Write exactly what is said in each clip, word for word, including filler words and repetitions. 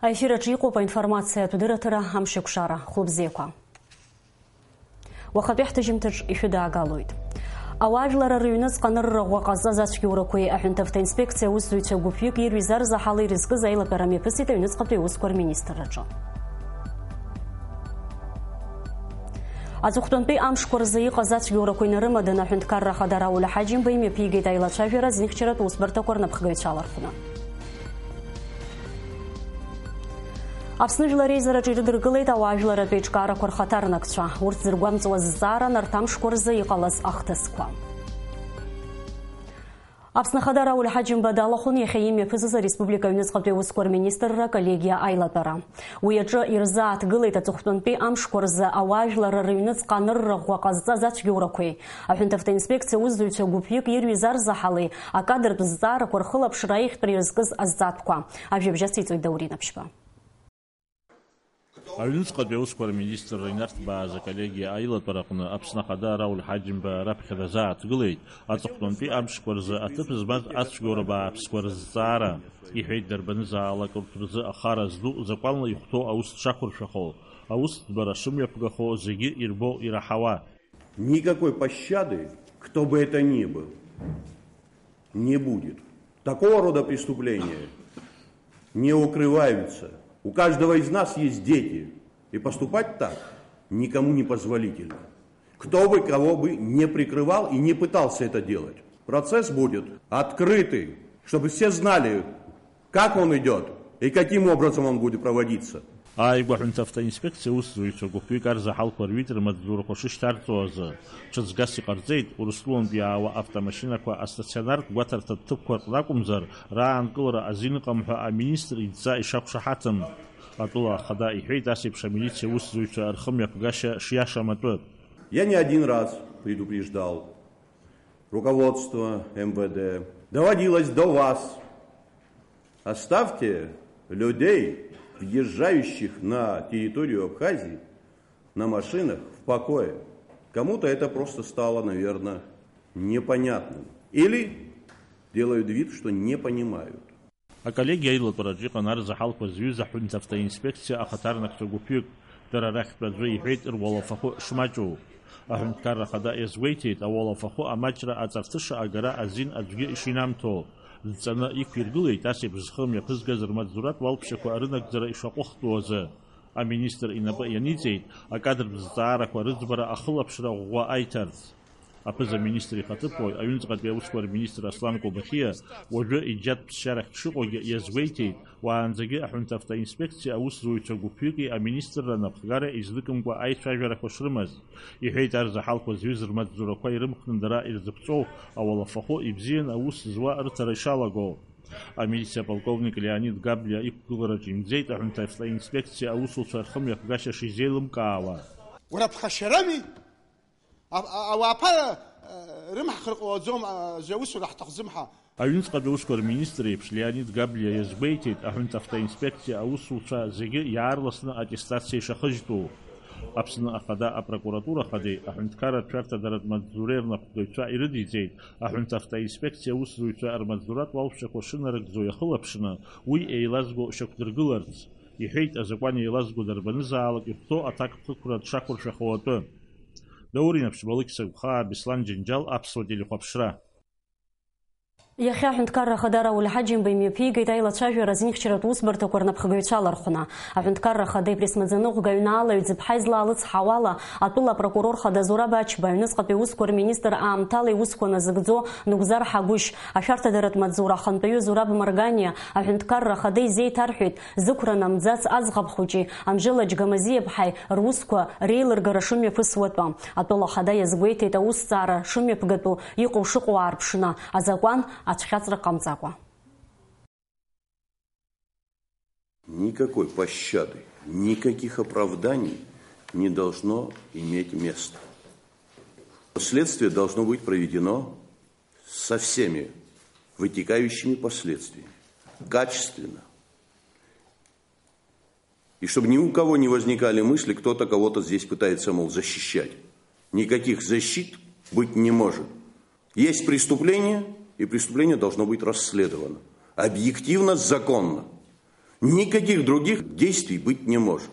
Аефир аҿы иҟоуп аинформациатә дырраҭара Амшеикәшара. Хәлыбзиақәа. Уахатәи ҳҭыжьымҭаҿ ишәыдаагалоит. Ауаажәларра рыҩныҵҟа анырра ӷәӷәа ҟазҵаз ацәгьоурақәеи аҳәынҭавтоинспекциа аусзуҩцәа гәыԥҩык ирҩыз арзаҳала ирызкыз аилатәара мҩаԥысит аҩныҵҟатәи аусқәа рминистрраҿы. Аҵыхәтәантәи амшқәа рзы иҟаз ацәгьоурақәа инарымаданы аҳәынҭқарра ахада Рауль Ҳаџьымба имҩаԥигеит аилацәажәара азинхьчаратә усбарҭақәа рнапхгаҩцәа алархәны. Аԥсны Жәлар Реизараҿы ирыдыркылеит ауаажәларратә еиҿкаарақәа рхаҭарнакцәа. Урҭ зыргәамҵуаз зҵаара нарҭ амшқәа рзы иҟалаз ахҭысқәа. Аԥсны Ахада Рауль Ҳаџьымба далахәын иахьа имҩаԥысыз ареспублика аҩныҵҟатәи аусқәа рминистрра аколлегиа аилатәара. Уи аҿы ирзааҭгылеит аҵыхәтәантәи амшқәа рзы ауаажәларра рыҩныҵҟа анырра ӷәӷәа ҟазҵаз ацәгьоурақәеи, аҳәынҭавтоинспекциа аусзуҩцәа гәыԥҩык ирҩыз арзаҳали акадртә зҵаарақәа рхылаԥшра аиӷьтәра иазкыз азҵаатәқәа. Ажәабжь ациҵоит Даур Инаԥшьба. Аҩныҵҟатәи аусқәа рминистрра инарҭбааз аколлегиа аилатәараҟны Аԥсны Ахада Рауль Ҳаџьымба раԥхьа дазааҭгылеит аҵыхәтәантәи амшқәа рзы аҭыԥ змаз ацәгьоура бааԥсқәа рызҵаара. Иҳәеит, дарбанызаалак урҭ рзы ахара зду, закәанла ихәҭоу аус дшақәыршәахо, аусӡбара шымҩаԥгахо зегьы ирбо, ираҳауа. Никакой пощады, кто бы это ни был, не будет. Такого рода преступления не укрываются. У каждого из нас есть дети, и поступать так никому не позволительно. Кто бы кого бы не прикрывал и не пытался это делать. Процесс будет открытый, чтобы все знали, как он идёт и каким образом он будет проводиться. Ааигәа аҳәынҭавтоинспекциа аусзуҩцәа гәыԥҩык арзаҳалқәа рҩит рмаҵзурақәа шышьҭарҵо азы. Ҽыҵгас иҟарҵеит, Урыстәылантә иаауа автомашьынақәа астационартә гәаҭарҭатә ҭыԥқәа рҟны акәымзар, раанкылара азин ыҟам ҳәа аминистр идҵа ишақәшаҳаҭым. Атәыла ахада иҳәеит ас еиԥш амилициа аусзуҩцәа рхымҩаԥгашьа шиашам атәы. Я не один раз предупреждал руководство МВД, доводилось до вас. Оставьте людей, въезжающих на территорию Абхазии, на машинах в покое. Кому-то это просто стало, наверное, непонятным. Или делают вид, что не понимают. Аколлегиа аилатәараҿы иҟан арзаҳалқәа зҩыз аҳәынҭавтоинспекциа ахаҭарнакцәа гәыԥҩык. Дара рахьтә аӡәы иҳәеит руалафахәы шмаҷу. Аҳәынҭқарра ахада иазгәеиҭеит, ауалафахәы амаҷра аҵарҭыша агара азин аӡәгьы ишинамҭо. Дҵаны иқәиргылеит ас еиԥш зхы мҩаԥызгаз рмаҵзуратә уалԥшьақәа рынагӡара ишаҟәыхтәу азы. Аминистр инапы ианиҵеит, акадртә зҵаарақәа рыӡбара ахылаԥшра ӷәӷәа аиҭарц. Аԥыза-министр ихаҭыԥуаҩ, аҩныҵҟатәи аусқәа рминистр Аслан Кобахиа уажәы иџьатә ԥсшьарахь дшыҟоугьы иазгәеиҭеит, уаанӡагьы аҳәынҭавтоинспекциа аусзуҩцәа гәыԥҩыки аминистрра анапхгареи излыкымкәа аицәажәарақәа шрымаз. Иҳәеит, арзаҳалқәа зҩыз рмаҵзурақәа ирымхны дара ирзыԥҵәоу ауалафахәы ибзиан аус зуа рыҭара ишалаго. Амилициа аполковник Леонид Габлиа иқәгылараҿ имӡеит аҳәынҭавтоинспекциа аусуцәа рхымҩаԥгашьа шизеилымкаауа. Уара ԥхашьарами? А-, а-, ауаа ԥара, э, рымҳхыр ҟалаӡом, а, ари аусура ҳҭахӡам ҳәа. Аҩныҵҟатәи аусқәа рминистр еиԥш Леонид Габлиа иазгәеиҭеит, аҳәынҭавтоинспекциа аусуцәа зегьы иаарласны аттестациа ишахыжьтәу. Аԥсны Ахада апрокуратура Ахадеи аҳәынҭқарратә шәарҭадаратә маҵзуреи рнапхгаҩцәа ирыдиҵеит, аҳәынҭавтоинспекциа аусзуҩцәа рмаҵзуратә уалԥшьақәа шынарыгӡо иахылаԥшны, уи еилазго шьақәдыргыларц. Иҳәеит, азакәан еилазго дарбанызаалак ихәҭоу аҭакԥхықәра дшақәыршәахо атәы. Даур Инаԥшьба, Алықьса Гәхаа, Беслан Џьынџьал, Аԥсуа телехәаԥшра. Иахьа аҳәынҭқарра ахада Рауль Ҳаџьымба имҩаԥигеит аилацәажәара азинхьчаратә усбарҭақәа рнапхгаҩцәа алархәны. Аҳәынҭқарра ахада ипресс-маӡаныҟәгаҩ Наала Ҩӡыԥҳа излаалыцҳауала, атәыла апрокурор хада Зураб Ачба, аҩныҵҟатәи аусқәа рминистр аамҭала иусқәа назыгӡо Нугзар Ҳагәышь, ашәарҭадаратә маҵзура ахантәаҩы Зураб Марганиа, аҳәынҭқарра ахада изеиҭарҳәеит, зықәра намӡац аӡӷаб хәыҷи Анжела Џьгамазиаԥҳаи русқәа реилыргара шымҩаԥысуа атәы. Атәыла ахада иазгәеиҭеит аусҭҵаара шымҩаԥгатәу, иҟоу шыҟоу аарԥшны, азакәан ацәхьаҵра ҟамҵакәа. Никакой пощады, никаких оправданий не должно иметь места. Следствие должно быть проведено со всеми вытекающими последствиями, качественно. И чтобы ни у кого не возникали мысли, кто-то кого-то здесь пытается, мол, защищать. Никаких защит быть не может. Есть преступление, и преступление должно быть расследовано. Объективно, законно. Никаких других действий быть не может.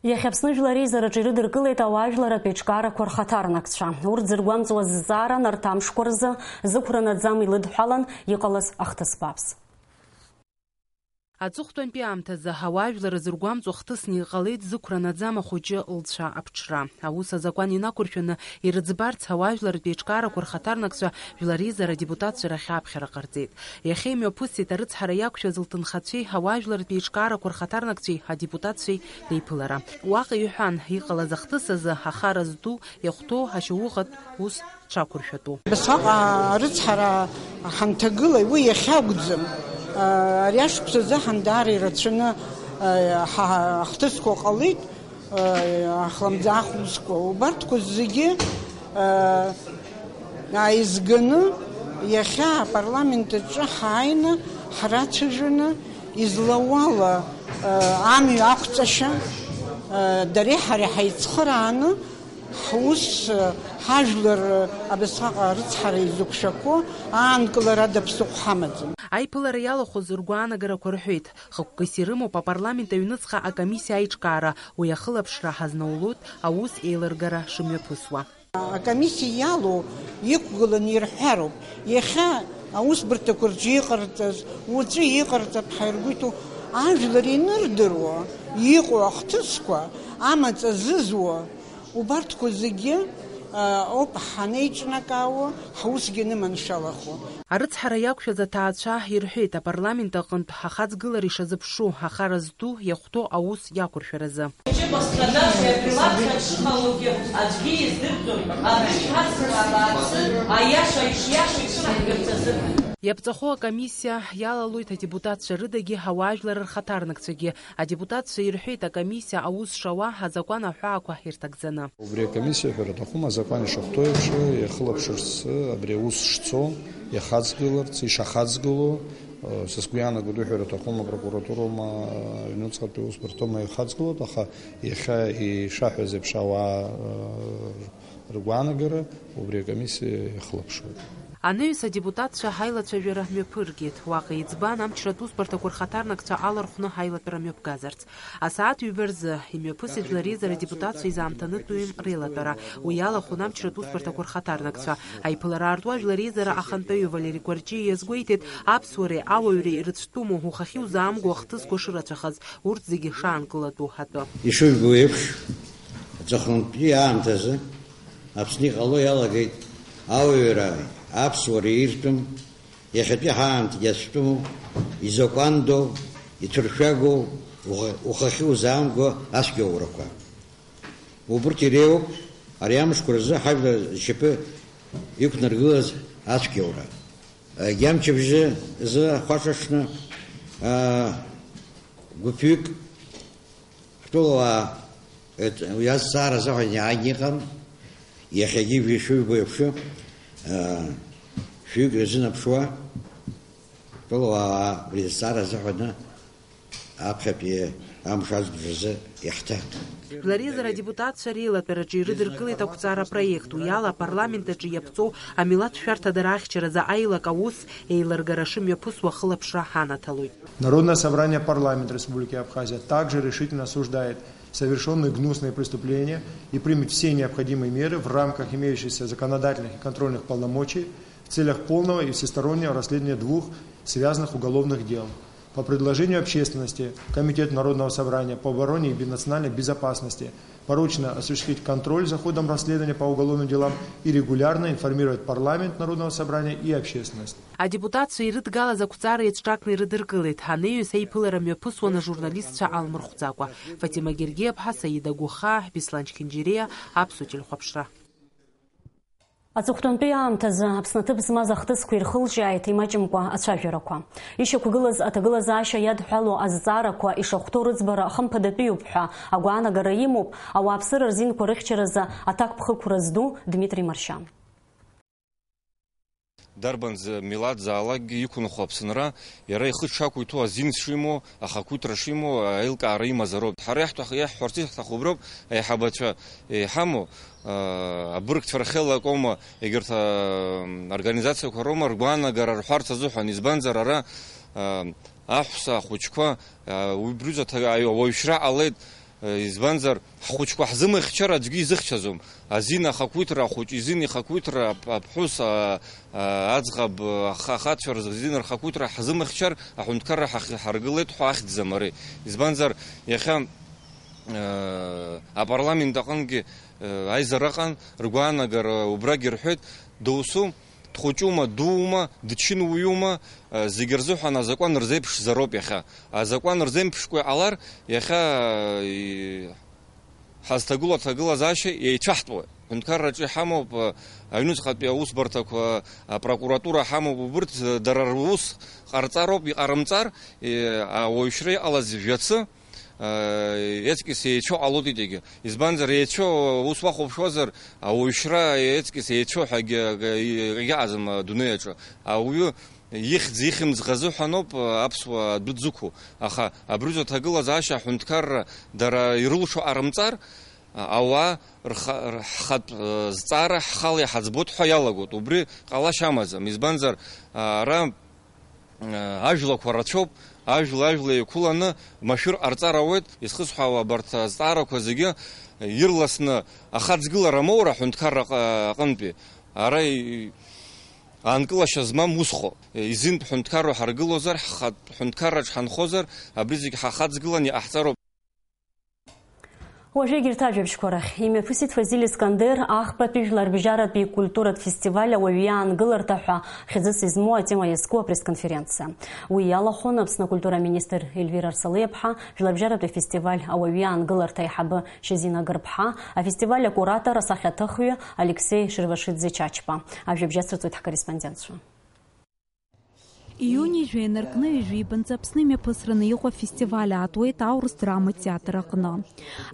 Иахьа Аԥсны жәлар реизараҿы ирыдыркылеит ауаажәларратә еиҿкаарақәа рхаҭарнакцәа. Урҭ зыргәамҵуаз зҵаара нарҭ амшқәа рзы зықәра наӡам илыдҳәалан иҟалаз ахҭыс бааԥс. Аҵыхәтәантәи аамҭазы ауаажәлар рзыргәамҵуа хҭысны иҟалеит зықәра наӡам ахәыҷы лцәа аԥҽра. Аус азакәан инақәыршәаны ирыӡбарц ауаажәларратә еиҿкаарақәа рхаҭарнакцәа Жәлар реизара адепутатцәа рахь аԥхьара ҟарҵеит. Иахьа имҩаԥысит арыцҳара иақәшәаз лҭынхацәеи ауаажәларратә еиҿкаарақәа рхаҭарнакцәеи адепутатцәеи реиԥылара. Уаҟа иҳәан, иҟалаз ахҭыс азы ахара зду, иахәҭоу ашьаухатә ус дшақәыршәатәу. Убасҟак арыцҳара ҳанҭагылаз уи иахьакәӡам. Ари ашықәс азыҳәан даара ирацәаны ҳа-, ҳахҭысқәа ҟалеит. Ахлымӡаах усқәа, убарҭқәа зегьы, ааизганы, иахьа апарламент аҿы ҳааины, ҳрацәажәаны, излауала, амҩа ақәҵашьа, дареи ҳареи ҳаицхырааны, ҳус, ҳажәлар абасҟак арыцҳара изықәшәақәо аанкылара ада ԥсыхәа ҳамаӡам. Аиԥылара иалахәыз ргәаанагарақәа рҳәеит. Хықәкыс ирымоуп апарламент аҩныҵҟа акомиссиа аиҿкаара, уи ахылаԥшра ҳазнаулоит аус еилыргара шымҩаԥысуа. Акомиссиа иалоу иқәгыланы ирҳәароуп, иахьа аусбарҭақәа рҿы иҟарҵаз, уаҵәы иҟарҵап ҳәа иргәы иҭоу, ажәлар инырдыруа иҟоу ахҭысқәа, амаҵ азызуа, убарҭқәа зегьы, а, ауп ҳанеиҿнакаауа, ҳусгьы аныманшәалахо. Арыцҳара иақәшәаз аҭаацәа ирҳәеит, апарламент аҟынтә ахаҵгылара ишазыԥшу, ахара зду, иахәҭоу аус иақәыршәаразы. Џьыба сҭадашәа абри лаԥхьа дшыҟалогьы аӡәгьы издырӡом, абри шьҭацла абааԥсы, аиаша ишиашоу ицәынаҳгарц азыҳәан. Иаԥҵахо акомиссиа иалалоит адепутатцәа рыдагьы, ауаажәлар рхаҭарнакцәагьы. Адепутатцәа ирҳәеит, акомиссиа аус шауа азакәан аҳәаақәа ирҭагӡаны. Убри акомиссиа, ҳәара аҭахума, азакәан ишахәҭоу еиԥш, иахылаԥшырц, абри аус шцо, иахаҵгыларц, ишахаҵгыло, са сгәы иаанагоит, уҳәара аҭахума, апрокуратуроума, аҩнуҵҟатәи аусбарҭоума ихаҵгылоит, аха иахьа ишаҳәаз еиԥш ауаа ргәаанагара убри акомиссиа иахылаԥшуеит. Анаҩс адепутатцәа ҳаилацәажәара мҩаԥыргеит. Уаҟа иӡбан амчратә усбарҭақәа рхаҭарнакцәа алархәны ҳаилатәара мҩаԥгазарц. Асааҭ ҩба рзы имҩаԥысит Жәлар реизара адепутатцәа изаамҭанытәу реилатәара. Уи иалахәын амчратә усбарҭақәа рхаҭарнакцәа. Аиԥылара аартуа Жәлар реизара ахантәаҩы Валери Кәарҷиа иазгәеиҭеит, аԥсуареи ауаҩреи рыцәтәыму, ухахьы узаамго ахҭысқәа шырацәахаз, урҭ зегьы шаанкылатәу атәы. Ишыжәбо еиԥш, аҵыхәтәантәи аамҭазы Аԥсны иҟало иалагеит ауаҩра, аԥсуара иртәым, иахьатәи ҳаамҭагьы ацәтәыму, изакәандоу, иҭыршәагоу, уха-, ухахьы узаамго ацәгьоурақәа. Убырҭ иреиуоуп ари амшқәа рзы ҳажәлар зшьапы иқәнаргылаз ацәгьоура. Агьамчыбжьы зы ахәаҽаҽны, аа, гәыԥҩык ҳтәылауаа, еҭ-, уи азҵаара азыҳәан иааины иҟан, иахьагьы ижәбо еиԥш, аа, шәҩык рзынаԥшуа, ҳтәылауаа убри азҵаара азыҳәан аԥхьатәи амш азбжазы иаҳҭан. Жәлар реизара адепутатцәа реилатәараҿы ирыдыркылеит ақәҵара апроект. Уи ала апарламент аҿы иаԥҵоу амилаҭ шәарҭадара ахьчаразы аилак аус еилыргара шымҩаԥысуа ахылаԥшра ҳанаҭалоит. Народное собрание, парламент Республики Абхазия также решительно осуждает совершённые гнусные преступления и примет все необходимые меры в рамках имеющихся законодательных и контрольных полномочий в целях полного и всестороннего расследования двух связанных уголовных дел. По предложению общественности Комитету Народного собрания по обороне и национальной безопасности поручено осуществить контроль за ходом расследования по уголовным делам и регулярно информировать парламент Народного собрания и общественность. Адепутатцәа ирыдгалаз ақәҵара еиҿҿакны ирыдыркылеит, анаҩс аиԥылара мҩаԥысуан ажурналистцәа алмырхәӡакәа. Фатима Гергиаԥҳа, Саида Гәыхаа, Беслан Чхинџьириа, Аԥсуа телехәаԥшра. Аҵыхәтәантәи аамҭазы Аԥсны аҭыԥ змаз ахҭысқәа ирхылҿиааит имаҷымкәа ацәажәарақәа. Ишьақәгылаз аҭагылазаашьа иадҳәалоу азҵаарақәа ишахәҭоу рыӡбара хымԥадатәиуп ҳәа агәаанагара имоуп ауааԥсыра рзинқәа рыхьчаразы аҭакԥхықәра зду Дмитри Маршьан. Дарбан зы милаҭзаалакгьы иқәынхо Аԥсынра, иара ихы дшақәиҭу азин шимоу, ахақәиҭра шимоу аилкаара имазароуп. Ҳара иаҳҭах-, иаҳҳәарц иаҳҭаху уброуп, аиҳабацәа иҳамоу, аа, абыргцәа рхела акоума, егьырҭ, аа, организациақәа роума ргәаанагара рҳәарц азыҳәан, избанзар ара Аҳәса ахәыҷқәа, убри рзы ауаҩшьра ҟалеит, избанзар, ҳхәыҷқәа ҳзымыхьчар аӡәгьы изыхьчаӡом. Азин ахақәиҭра, ахәыҷ изин ихақәиҭра, аԥ-, аԥҳәыс, а, а, аӡӷаб, аха-, ахацәа рзин рхақәиҭра ҳзымыхьчар, аҳәынҭқарра ҳахь-, ҳаргылеит ҳәа ахьӡӡам ари. Избанзар, иахьа, а, апарламент аҟынгьы, а, аизара ыҟан, ргәаанагара убрагьы рҳәеит, доусу, дхәыҷума, дуума, дчынуаҩума, зегьы рзыҳәан азакәан рзеиԥшзароуп иахьа. Азакәан рзеиԥшкәа иҟалар, иахьа, и-, ҳазҭагылоу аҭагылазаашьа еицәаҳтәуеит. Ҳәынҭқарраҿы иҳамоуп, аҩныҵҟатәи аусбарҭақәа, апрокуратура ҳамоуп, убырҭ дара рус ҟарҵароуп, иҟарымҵар, и-, ауаҩшьра иҟалаз жәацы, еҵкьыс еицәоу ҟалоит иҵегьы. Избанзар, еицәоу, ус уахәаԥшуазар, ауаҩшьра еҵкьыс еицәоу ҳәагьы акы, акгьы ыҟаӡам адунеи аҿы. Ауаҩы ихьӡ ихьымӡӷ азыҳәаноуп аԥсуа адәы дзықәу. Аха абри аҩыза аҭагылазаашьа аҳәынҭқарра дара ирылшо ҟарымҵар, ауаа рха-, р-, ҳхатә, э, зҵаара ҳхала иҳаӡбоит ҳәа иалагоит. Убри ҟалашьа амаӡам. Избанзар, ара Ажәлақәа рацәоуп, ажәла-ажәла еиқәыланы машәыр ҟарҵар ауеит, изхысҳәаауа абарҭ азҵаарақәа зегьы ирласны ахаҵгылара амоура аҳәынҭқарра аҟ-, аҟынтәи, ара и-, аанкылашьа змам усхо, изинтә ҳәынҭқарра ҳаргылозар, ҳхатә ҳәынҭқарраҿ ҳанхозар, абри зегь ҳахаҵгылан иҟаҳҵароуп. Уажәы егьырҭ ажәабжьқәа рахь. Имҩаԥысит Фазиль Искандер, ахԥатәи жәларбжьаратәи культуратә фестиваль ауаҩы иаангыларҭа ҳәа хьӡыс измоу атема иазку апресс-конференциа. Уи иалахәын Аԥсны акультура аминистр Ельвира Арсалиаԥҳа, жәларбжьаратәи афестиваль ауаҩы иаангыларҭа аиҳабы Шьазина Гырԥҳа, афестиваль акуратор, асахьаҭыхҩы Алексеи Шервашидзе Чачба. Ажәабжь ацырҵоит ҳкорреспондентцәа. Иуни жәеиныркны ҩажәи бынҵа Аԥсны имҩаԥысраны иҟоу афестиваль аатуеит аурыс драматә театр аҟны.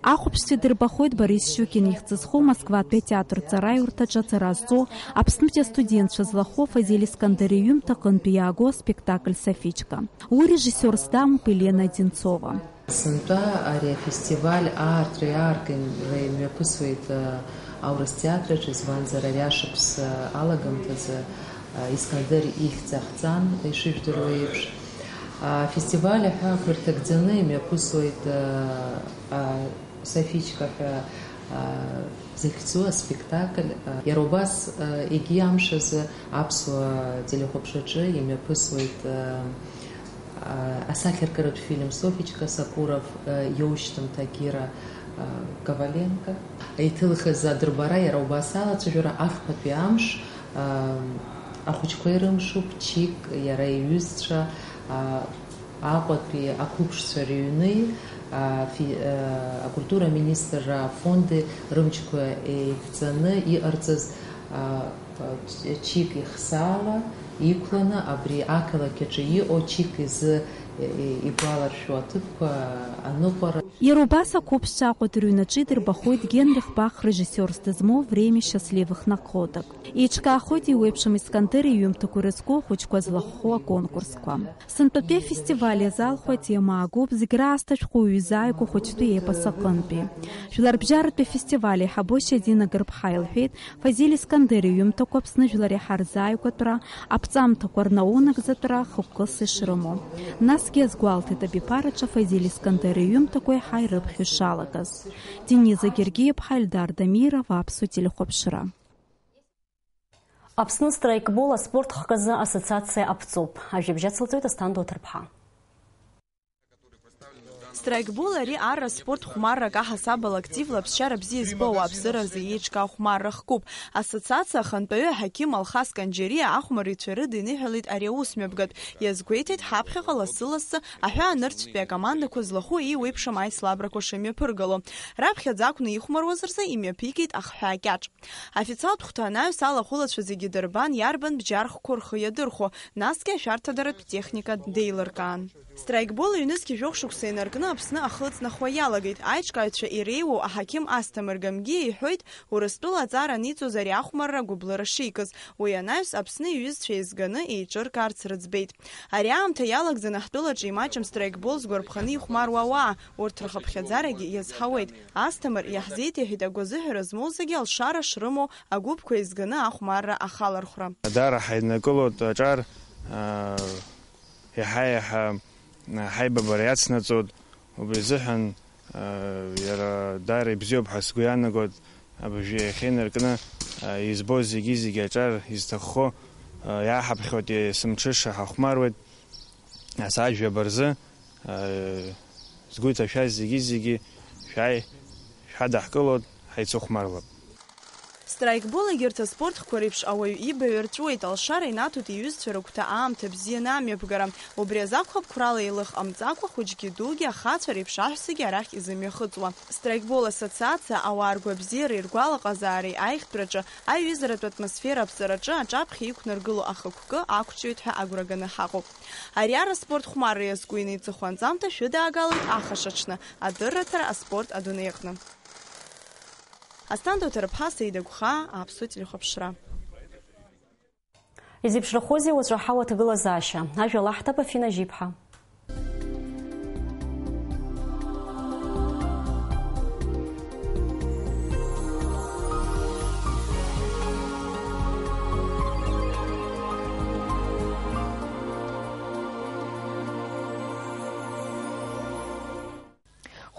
Ахәаԥшцәа идырбахоит Борис Щукин ихьӡ зху Москватәи атеатр ҵараиурҭаҿы аҵара зҵо Аԥснытәи астудентцәа злахәу Фазиль Искандер иҩымҭа аҟынтәи иааго аспектакль Софичка. Уи режиссиорс дамоуп Елена Одинцова. Сынтәа ари афестиваль аартра иааркын имҩаԥысуеит, а, аурыс театраҿы, избанзар, ари ашықәс, а, алагамҭазы, а, Искандер ихьӡ ахҵан, ишыжәдыруа еиԥш. Афестиваль аҳәаақәа ирҭагӡаны имҩаԥысуеит, а, а, Софичка ҳәа, а, захьӡу аспектакль. А, иара убас, а, егьи амш азы аԥсуа телехәаԥшраҿы имҩаԥысуеит, а, асахьаркыратә фильм Софичка Сакуров, э, иоушьҭымҭа Кира, э, Коваленко. Иҭылхыз адырбара иара убас алацәажәара ахԥатәи амш, э, ахәыҷқәа ирымшуп, Чик, иара иҩызцәа, э, Аҟәатәи ақәыԥшцәа рыҩни, э, фи-, э, акультура аминистрра афонди рымчқәа еивҵаны иҟарҵаз, э, Чик ихсаала иқәланы абри ақалақь аҿы иҟоу Чик изы игәаларшәо аҭыԥқәа аныҟәара. Иара убас ақәыԥшцәа Аҟәатәи рыҩнаҿы идырбахоит Генрих Бах режиссиорс дызмоу Время счастливых находок. Еиҿкаахоит иуеиԥшым Искандер иҩымҭақәа ирызку ахәыҷқәа злахәхоу аконкурсқәа. Сынтәатәи афестиваль иазалху атема аагоуп зегь раасҭа ашәҟәыҩҩы изааигәоу ахәыҷтәы епос аҟынтәи. Жәларбжьаратәи афестиваль аиҳабы Шьазина Гырԥҳа илҳәеит, Фазиль Искандер иҩымҭақәа Аԥсны жәлар иаҳа рзааигәатәра, аԥҵамҭақәа рнаунагӡатәра хықәкыс ишрымоу. Насгьы иазгәалҭеит абиԥараҿы Фазиль Искандер иҩымҭақәа еиҳа ирыԥхьо ишалагаз. Дениза Гергиаԥҳа, Ельдар Дамиров, Аԥсуа телехәаԥшра. Аԥсны страйкбол аспорт хкы азы ассоциациа аԥҵоуп. Ажәабжь ацылҵоит Асҭанда Оҭырԥҳа. Страйкбол ари арра спорт хәмаррак аҳасабала активла аԥсшьара бзиа избо ауааԥсыра рзы еиҿкаау хәмарра хкуп. Ассоциациа ахантәаҩы аҳақьым Алхас Канџьариа ахәмарыҩцәа рыда иныҳәалеит ари аусмҩаԥгатә. Иазгәеиҭеит ҳаԥхьаҟа лассы-лассы аҳәаа нырцәтәи акомандақәа злахәу еиуеиԥшым аицлабрақәа шымҩаԥыргало. Раԥхьаӡа акәны ихәмаруаз рзы имҩаԥигеит ахҳәаа кьаҿ. Официалтә хәҭа анаҩс алахәылацәа зегьы дырбан, иарбан бџьар хқәа рхы иадырхәо, насгьы ашәарҭадаратә техника деилыркаан. Страйкбол ҩнызқь жәохә шықәса инаркны Аԥсны ахы ыҵнахуа иалагеит. Аиҿкааҩцәа иреиуоу аҳақьым Асҭамыр Гамгиа иҳәоит, Урыстәыла аҵара аниҵоз ари ахәмарра агәыблыра шикыз. Уи анаҩс Аԥсны иҩызцәа еизганы еиҿыркаарц рыӡбеит. Ари аамҭа иалагӡаны ҳтәылаҿы имаҷым страйкбол згәарԥханы ихәмаруа ауаа, урҭ рхыԥхьаӡарагьы иазҳауеит. Асҭамыр иаҳзеиҭеиҳәеит агәазыҳәара змоу зегьы алшара шрымоу агәыԥқәа еизганы ахәмарра ахалархәра. Даара ҳаиднакылоит аҿар, аа, Иаҳа-иаҳа ҳаибабара иацнаҵоит, убри азыҳәан, а, иара даара ибзиоуп ҳәа сгәы иаанагоит, абыржәы иахьа инаркны, а, избо зегьы-зегьы аҿар изҭаххо, а, иааҳаԥхьоит, есымҽыша ҳахәмаруеит, ас ажәаба рзы, а, згәы иҭашәаз зегьы-зегьы шәааи, шәҳадаҳкылоит, ҳаицыхәмарлап. Страйкбол егьырҭ аспорт хкқәа реиԥш ауаҩ ибаҩ рҵәуеит, алшара инаҭоит иҩызцәа рыгәҭа аамҭа бзианы амҩаԥгара. Убри азы акәхап, қәрала еилых ҟамҵакәа, хәыҷгьы дугьы, ахацәа реиԥш аҳәсагьы арахь изымҩахыҵуа. Страйкбол ассоциациа ауаа ргәабзиареи ргәалаҟазаареи аихтәраҿы аиҩызаратә атмосфера аԥҵараҿы аҿаԥхьа иқәнаргыло ахықәкы ақәҿиоит ҳәа агәра ганы ҳаҟоуп. Ариара спорт хәмарра иазку инеиҵыху анҵамҭа шәыдаагалоит ахашаҽны, адырраҭара аспорт адунеи аҟны. Асҭанда Уҭарԥҳа, Саида Гәхаа, Аԥсуа телехәаԥшра. Изеиԥшрахозеи уаҵәы аҳауа аҭагылазаашьа? Ажәа лаҳҭап Афина Жьиԥҳа.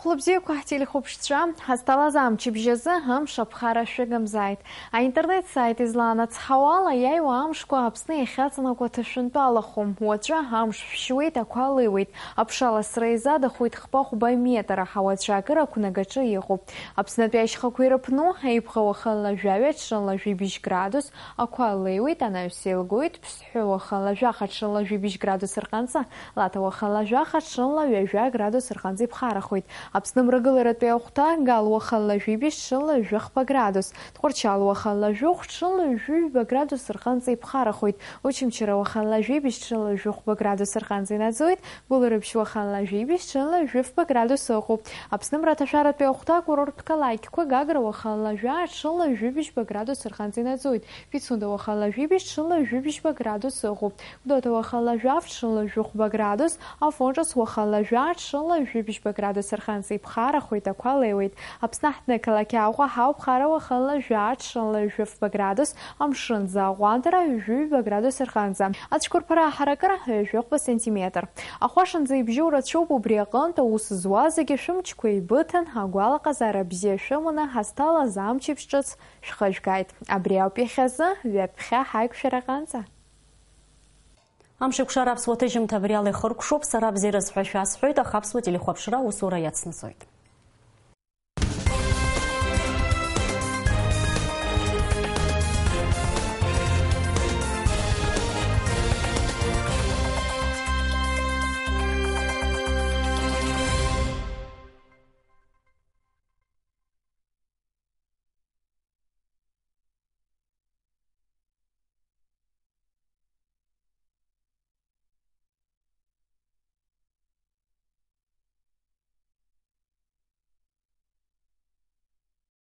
Хәлыбзиақәа ҳтелехәаԥшцәа, ҳазҭалаз амчыбжь азы амш аԥхара шәыгымзааит. Аинтернет-сайт излаанацҳауала, иааиуа амшқәа Аԥсны иахьаҵанакуа ҭышәынтәалахом. Уаҵәы амш шәшьуеит, ақәа леиуеит. Аԥша ласра изадахоит хԥа-хәба метр, аҳауа ацәаакыра ақәнагаҿы иҟоуп. Аԥснытәи ашьхақәа ирыԥну, еиԥха уахынла жәаҩа, ҽынла жәибжь градус, ақәа леиуеит, анаҩс еилгоит, Ԥсҳәы уахынла жәаха, ҽынла жәибжь градус рҟынӡа, Лаҭа уахынла жәаха, ҽынла ҩажәа градус рҟынӡа иԥхарахоит. Аԥсны мрагыларатәи ахәҭа, Гал уахынла жәибжь, ҽынла жәохәба градус, Тҟәарчал уахынла жәохә, ҽынла ҩажәи ҩба градус рҟынӡа иԥхарахоит. Очамчыра уахынла жәибжь, ҽынла жәохәба градус рҟынӡа инаӡоит, Гәылрыԥшь уахынла жәибжь, ҽынла жәафба градус ыҟоуп. Аԥсны мраҭашәаратәи ахәҭа, акурорттә қалақьқәа, Гагра уахынла жәа, ҽынла жәибжьба градус рҟынӡа инаӡоит. Пицунда уахынла жәибжь, ҽынла жәибжьба градус ыҟоуп. Гәдоуҭа уахынла жәаф, ҽынла жәохәба градус, Афон Ҿыц уахынла жәа, ҽынла жәибжьба градус рҟынӡа иԥхарахоит, ақәа леиуеит. Аԥсны аҳҭнықалақь Аҟәа ҳауп, хара уахынла жәа, ҽынла жәафба градус, амшын аӡы аҟәандара ҩажәи ҩба градус рҟынӡа. Ацәқәырԥара аҳаракыра ҩажәихәба сантиметр. Ахәашанӡа ибжьоу рацәоуп, убри аҟынтә аус зуа зегьы шәымчқәа еибыҭан, агәалаҟазаара бзиа шәыманы ҳазҭалаз амчыбжь ҿыц шәхыжәгааит. Абри ауп иахьазы, ҩаԥхьа ҳаиқәшәараҟынӡа. Амшеикәшара аԥсуа ҭыжьымҭа абри ала ихыркәшоуп, сара бзиараз ҳәа шәасҳәоит, аха аԥсуа телехәаԥшра аусура иацнаҵоит.